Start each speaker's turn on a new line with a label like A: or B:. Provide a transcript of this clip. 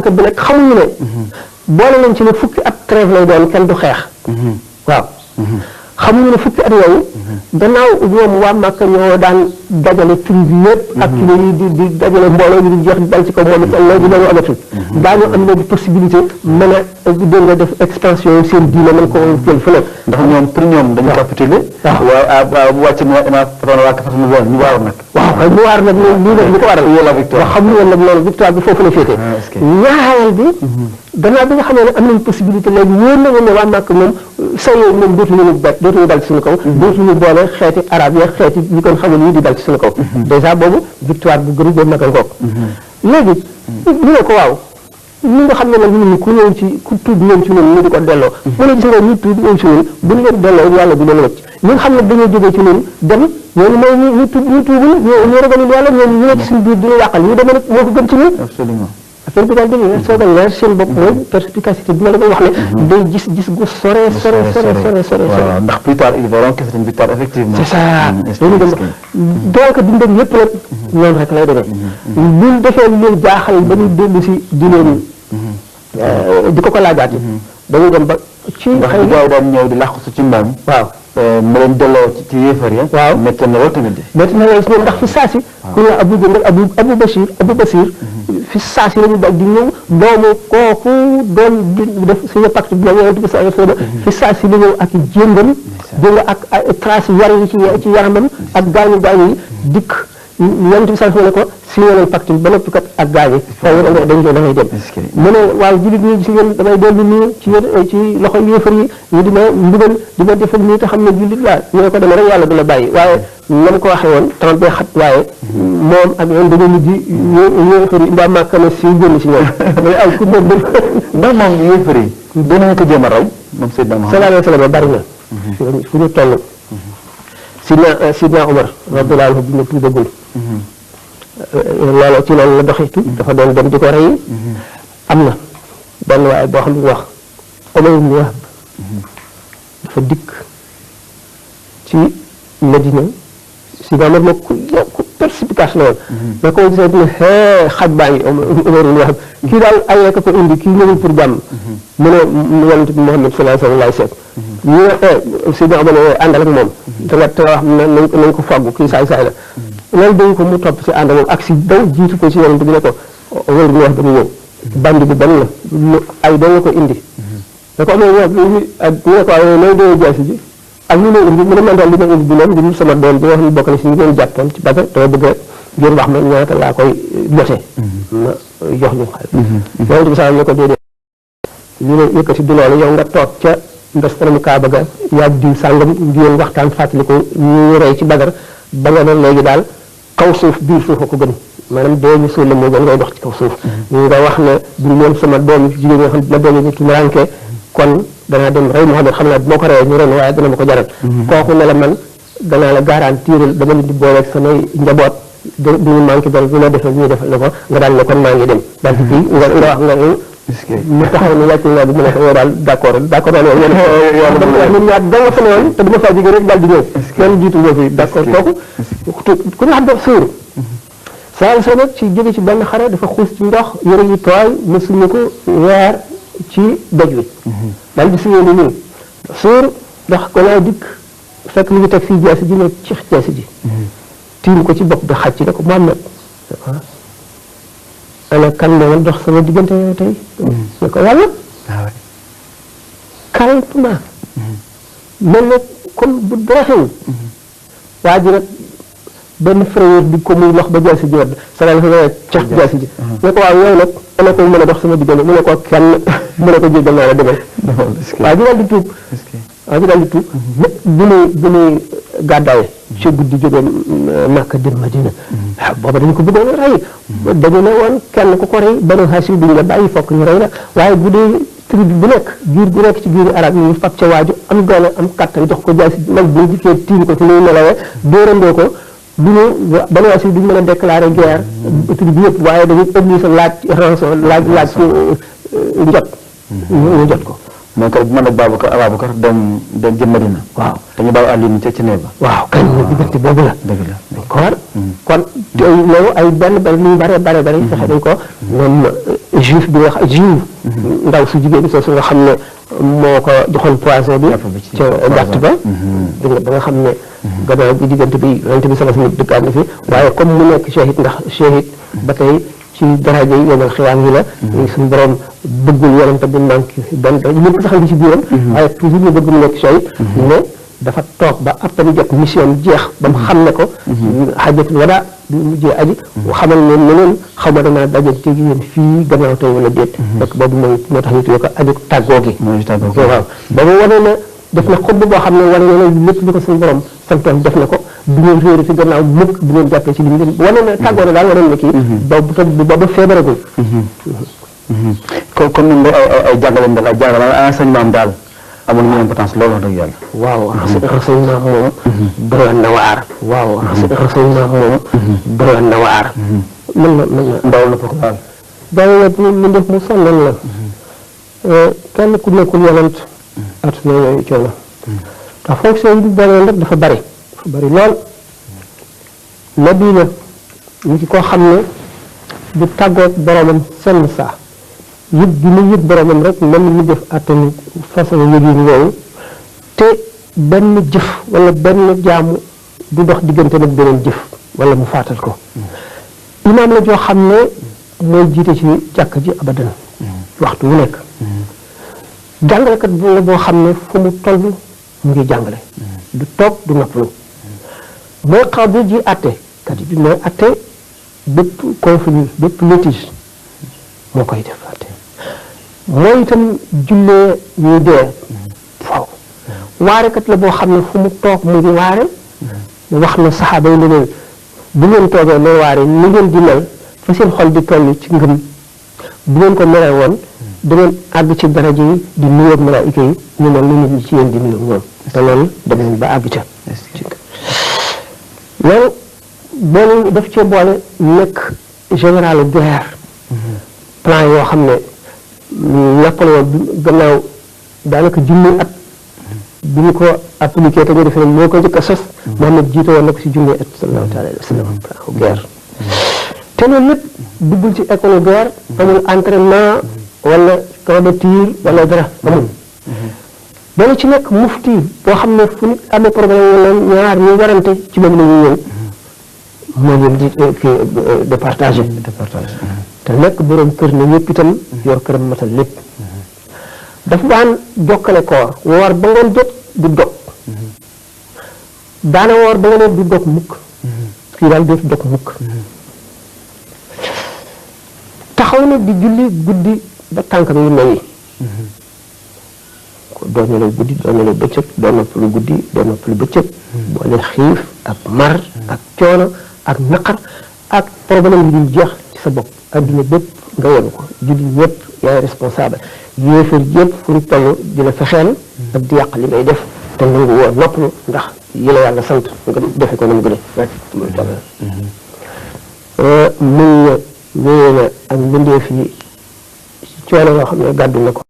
A: Makka bi nag xamuñu ne boole nañ ci ne fukki at trêve lay doon kenn du xeex waaw xamuñu ne fukki at yooyu gannaaw ñoom waa Makka ñoo daan dajale tribu yëpp ak kilo yi di dajale mbooloo yi di jeex di dal ci kaw moom it léegi loolu amatul daañu am léegi possibilité mën a dégg nga def expansion seen diine mën ko jël fu nekk
B: ndax ñoom pour ñoom dañu capitulé waaw bu wàcc ñu waaw nag
A: waaw mu waar nag lii nag li ko waral
B: la victoire
A: wax xamuñu woon nag loolu victoire bi foofu la féetee ñaareel bi gannaaw bi nga xamee ne am nañ possibilité léegi wóor na ne waa Makka moom sa yooyu moom dootuñu dal ci suñu kaw dootuñu boole xeeti arab ya xeeti ñi kon xamul yi di dal ci suñu kaw dèjà boobu victoire bu gën boobu naka ngoog léegi ñu ne ko waaw ñi nga xam ne nag ñun ku ñëw ci ku tuub ñëw ci ñun ñu di ko delloo mu ne gis nga ñu tuub ñëw ci ñun bu ñu leen delloo yàlla du leen wëcc ñi nga xam ne dañoo jógee ci ñun dem ñooñu mooy ñu tuubul ñu ragalul yàlla ñooñu ñu nekk suñu biir di ñu yàqal ñu demee nag moo ko gën ci ñun
B: absolument
A: affaire bi daal dégg soo ko leer seen bopp mooy perspicacité bi ma la koy wax ne day gis gu sore
B: waaw ndax plus tard ils verront que c'est une victoire effectivement
A: c'est ça dañu dem donc dundam yëpp nag noonu rek lay demee ñun defee lu leen jaaxal ba ñu dellu si di leen di ko laajaat dañuy dem ba ci
B: ndax bu gaaw daan ñëw di làqu su ci mbaam
A: waaw
B: ma leen delloo ci yéefar ya
A: waaw
B: métti na loolu tamit
A: métti na loolu si ñoom ndax fi saasi ku ñu Abu Jandal Abu Basir fi saasi la ñu dal di ñëw doomu kooku doon di def suñu pacte bi yonent bi sallallahu alayhi wasallam fi saasi la ñëw ak jéngam jéng ak trace yar yi ci yaramam ak gaañu yi dikk yonent bi sallallahu alayhi wasallam ne ko signé pacte bi ba noppi kat ak gaañi dañ ko damay dem mu ne waaw jullit ñi si ngeen damay dellu nii ci loxo yéefar yi ñu di ma mbugal di ma defal nii te xam ne jullit laa ñu ne ko demee rek yàlla du la bàyyi waaye na ma ko waxee woon temps bee xat waaye moom ak yoon dañoo mujj yéefar yi mbaa màkk na si génn si ñoom mais aw ku moom
B: ndax moom yéefar yi danañ ko jéem a raw moom Seydina Muhammad
A: sallallahu alayhi wa sallam bari na fu ñu toll Sidna Omar radiyallahu anhu bi ñu tuubagul loolu ci loolu la doxitu dafa doon dem di ko rey am na benn waaye boo xam ne wax Omar ibn Wahb dafa dikk ci Medina Sidna Omar nag ku perspicace la woon mais ko gisee dina xaj baa ngi Omar ibn Wahb kii daal ay rek ko indi kii ñëwul pour jàmm mu ne yonent bi Muhammad sallallahu alayhi wa sallam laay seet ñu ne Sidna Omar ne àndal ak moom te nga wax nañ ko fàggu kii saay la loolu dañ ko mu topp si ànd moom ak si daw jiitu ko si yonent bi ne ko wér bi wax dañu ñëw bandi bi ban la ay da nga ko indi da ko amee wax ak ñu ne ko waaye nooy dee jaasi ji ak ñu ne indi mu ne man daal li ma indi bi moom di sama doom bi nga xam ne bokk na si ñu ngeen jàppoon ci Badar dama bëgg rek ngeen wax ma ñaata laa koy jote ma jox ñu xaalis yonent bi sax ne ko déedéet ñu ne yëkkati du loolu yow nga toog ca ndostanamu Kaaba ga yaag diw sàngam ngeen waxtaan fàttali ko ñu rey ci Badar ba nga ne léegi daal kaw suuf biir suuf a ko gën maanaam dee ñu suul la moo gën ngay dox ci kaw suuf nga wax ne bu ñu leen sama doom jigéen ñoo xam ne doom yi tumuraanke kon danaa dem rey Muhammad xam naa boo ko reyee ñu ren waaye dana ma ko jaral kooku ne la man danaa la garantiral dama leen di booleeg samay njaboot du ñu manqué dara bu ma defal ñu defal la ko nga daal ne kon maa ngi dem daal di fii nga wax nga mu taxaw ne wàcc naa bi mu ne ko yow daal d'accord naa loolu ñun ñaar da nga fa ne woon te dama faa jóge rek daal di ñëw kenn jiitu nga fi d'accord kooku ku ñu xam def suur saa sa nag ci jóge ci benn xare dafa xuus ci ndox yëre yi tooy mu suñu ko weer ci doj wi daal di suñu ni nii suur ndax ko naa dikk fekk li ñu teg fii jaasi ji ne ci jaasi ji tiim ko ci bopp bi xaj ci ne ko Muhammad ana kan la woon dox sama diggante yow tey ne ko yàlla calmement mel na comme bu dara xew waa ji nag benn frère bi ko muy lox ba jaasi ji wadd salal sa cax jaasi ji ne ko waaw yow nag ana koy mën a dox sama diggante mu ne ko kenn mu ne ko jéggal naa la demal waa ji daal di tuub bu muy gàddaaye ci guddi jóge Makka dem Madina waaw booba dañu ko bëggoon a rey dañu ne woon kenn ku ko rey Banu Hashim duñu la bàyyi fokk ñu rey la waaye bu dee tribu bu nekk giir gu nekk ci giiru arab yi ñu fab ca waaju am doole am kattan jox ko jaasi nag bu dikkee tiim ko fi muy nelawee dóorandoo ko du ñu Banu Hashim duñu mën a déclarer guerre tribu yëpp waaye dañu obligé laaj rançon laaj njot ñu jot ko
B: mais kër bu mën a Babacar dem jëm Madina. waaw dañu baaw àll ca néeg ba.
A: waaw kañ la diggante boobu la.
B: dëgg la
A: kon loolu ay benn lu bare fexe dañ ko ñoom juif bi nga xam juif ndaw su jigéen soosu nga xam ne moo ko joxoon poison bi ca gàtt ba ba nga xam ne gannaaw bi diggante bi yonent bi sama sama dëkkaat na fi waaye comme mu nekk shahid ndax shahid ba tey ci daraja yi yomal xiyaam yi la suñu borom bëggul yonent bu manqué benn ñëpp sax ngi ci biiram waaye toujours ñu bëgg mu nekk shahid ne dafa toog ba appel jot mission jeex ba mu xam ne ko xajatul wada bi mujjee aji xamal ne meneen xaw ma danaa dajante gi yéen fii gannaaw tey wala déet donc boobu mooy moo tax ñu tuddee ko aju tàggoo gi waaw boobu wane na def na xob boo xam ne wane na lépp lu ko suñu borom santoon def na ko du ngeen réere ci gannaaw mukk du ngeen jàppee ci li ngeen wane na tàggoo na daal wane na kii boobu feebaragul
B: kon ñun ay jàngaleem daal ay jàngale enseignement daal amul ñu importance loolu wax dëgg yàlla
A: waaw renseignement moom doyoon na waar waaw renseignement moom doyoon na waar mën na
B: ndaw la foofu daal
A: daal mu def mu sonnal la kenn ku nekkul yonent adduna yooyu coono ndax fonction yi du bari rek dafa bari lool nabi la ñu ci koo xam ne du tàggoog boromam senn saa yëg bi mu yëg boromam rek mën mu def attanu façon yëgin woowu te benn jëf wala benn jaamu du dox diggante nag beneen jëf wala mu faatal ko imaam la joo xam ne mooy jiite ci jàkk ji abadan waxtu wu nekk jàngalekat bu la boo xam ne fu mu toll mu ngi jàngale du toog du noppalu mooy xaw bi ji atte kat bi mooy atte bépp conflit bépp litige moo koy def atte mooy itam jullee ñuy dee waaw waarekat la boo xam ne fu mu toog mu ngi waare wax na saxaaba yi ne leen bu ngeen toogee may waare ni ngeen di mel fa seen xol di toll ci ngëm bu ngeen ko meree woon da ngeen àgg ci daraja yi di nuyoog malaayika yi ñu mel ni nit ñi ci yéen di nuyoog ñoom te loolu dem nañ ba àgg ca loolu boolu daf cee boole nekk général guerre plan yoo xam ne Napoléon gannaaw daanaka junni at bi ñu ko appliqué te ñu defee moo ko njëkk a sos Mohamed jiite woon na ko si junni at sallallahu alayhi wa sallam plan guerre te loolu lépp duggul ci école guerre amul entraînement wala camp de tir wala dara amul dana ci nekk mufti boo xam ne fu nit amee problème wala ñaar ñu warante ci moom la ñuy ñëw moo leen di départagé te nekk borom kër ne ñëpp itam yor këram matal lépp dafa daan jokkale koor woor ba ngoon jot du dog daana woor ba ngoon du dog mukk kii daal dootu dog mukk taxaw na di julli guddi ba tànkam yu mel yi doo nelaw guddi doo nelaw bëccëg doo noppalu guddi doo noppalu bëccëg boole xiif ak mar ak coono ak naqar ak problème yi dul jeex ci sa bopp adduna bépp nga yenu ko julli ñëpp yaay responsable yéefar yëpp fu ñu toll di la fexeel ak di yàq li ngay def te nangu woo noppalu ndax yi la yàlla sant nga defe ko na mu gëne rek muñ na wéyee na ak mbindeef yi ci coono yoo xam ne gàddu na ko